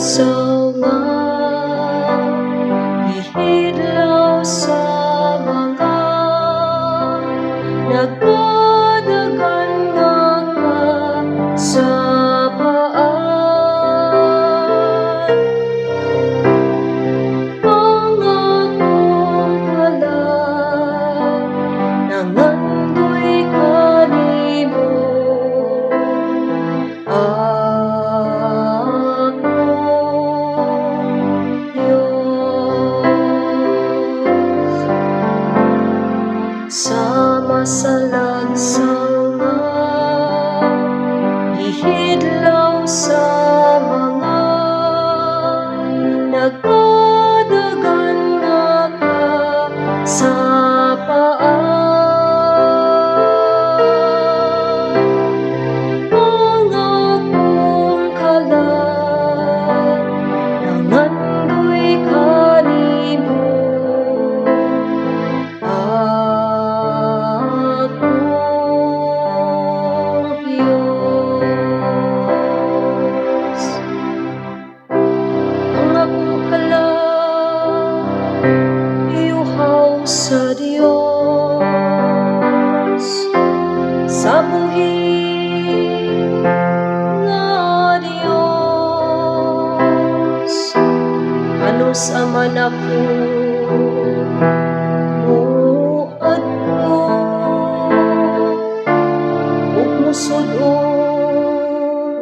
Masalagsaw nga gihidlaw sa mga nagkadagan nga kasapaan. Ang akong kalag nangandoy kanimo, akong Diyos. Sa masalagsaw nga gihidlaw sa mga nagkadagan nga kasapaan. Ang akong kalag nangandoy kanimo, akong Diyos. Ang akong kalag iuhaw sa Dios, sa buhi nga Dios. Kanus-a man ako moadto ug mosud-on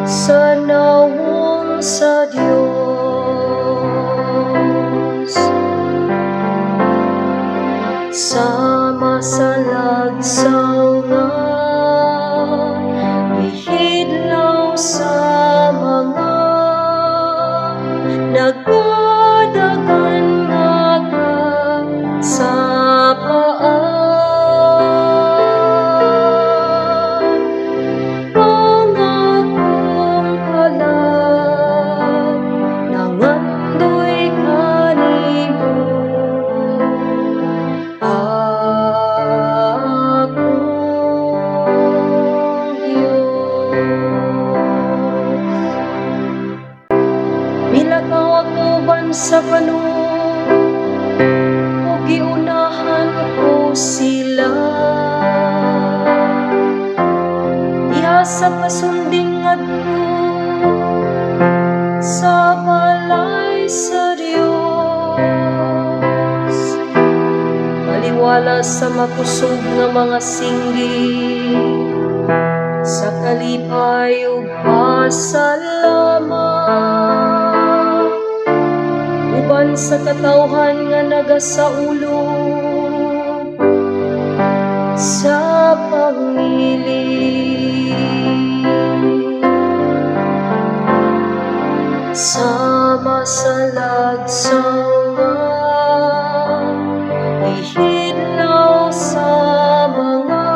sa nawong sa Dios. Sa masalagsaw nga gihidlaw sa mga nagkadagan nga kasapaan. Ang akong kalag nangandoy kanimo, akong Diyos. Milakaw ako uban sa kanon ug giunahan ko sila. Diha sa pasunding ngadto sa balay sa Dios. Baliwala sa makusog nga mga singgit sa kalipay ug pasalamat uban sa katawhan nga nagasaulog sa pangili. Sa masalagsaw nga gihidlaw sa mga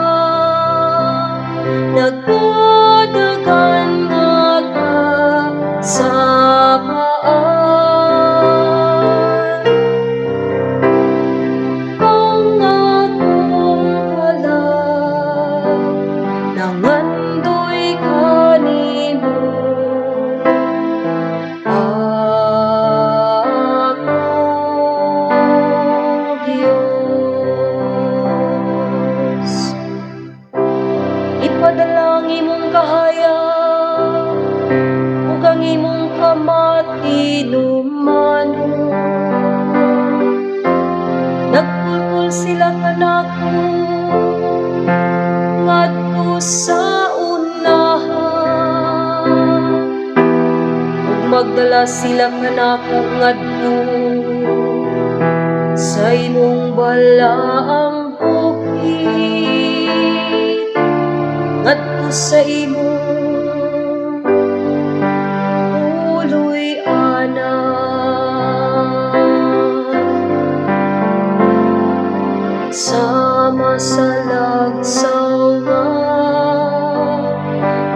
nagkadagan nga kasapaan. Ang akong kalag nangandoy kanimo, akong Diyos. Ipadala ang imong kahayag ug ang imong kamatinumanon. Nagkulkol sila kanako ngadto sa unahan ug magdala sila kanako ngadto sa imong balaang bukid, ngadto sa imong puloy-anan. Sa masalagsaw nga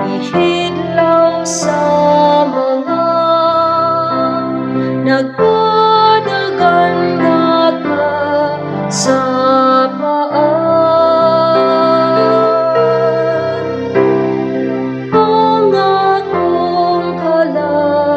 gihidlaw sa mga nagkadagan nga kasapaan. Ang akong kalag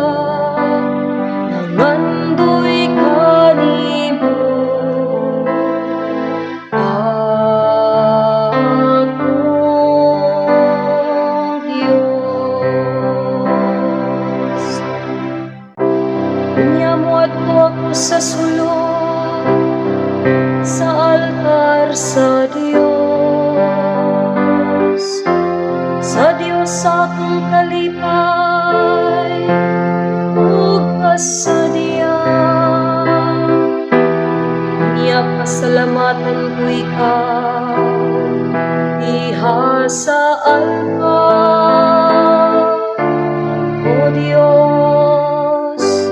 sa Alpha, O Dios,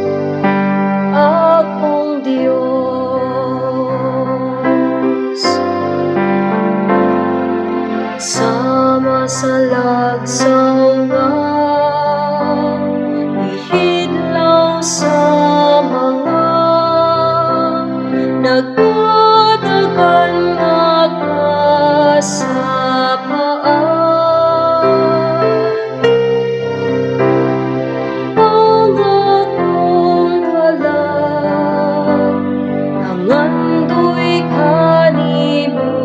akong Dios. Sama sa lagsaw nga ihidlaw sa mga nagkadagan nga kasapaan. Ang akong kalag nangandoy kanimo,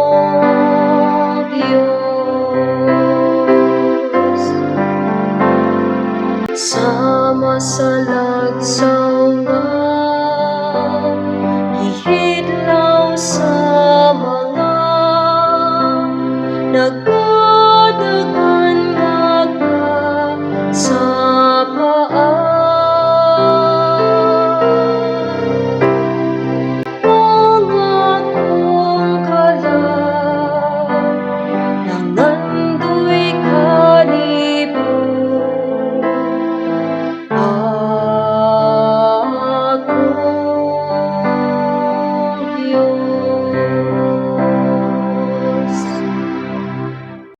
akong Diyos. Sama sa lagsaw nga gihidlaw sa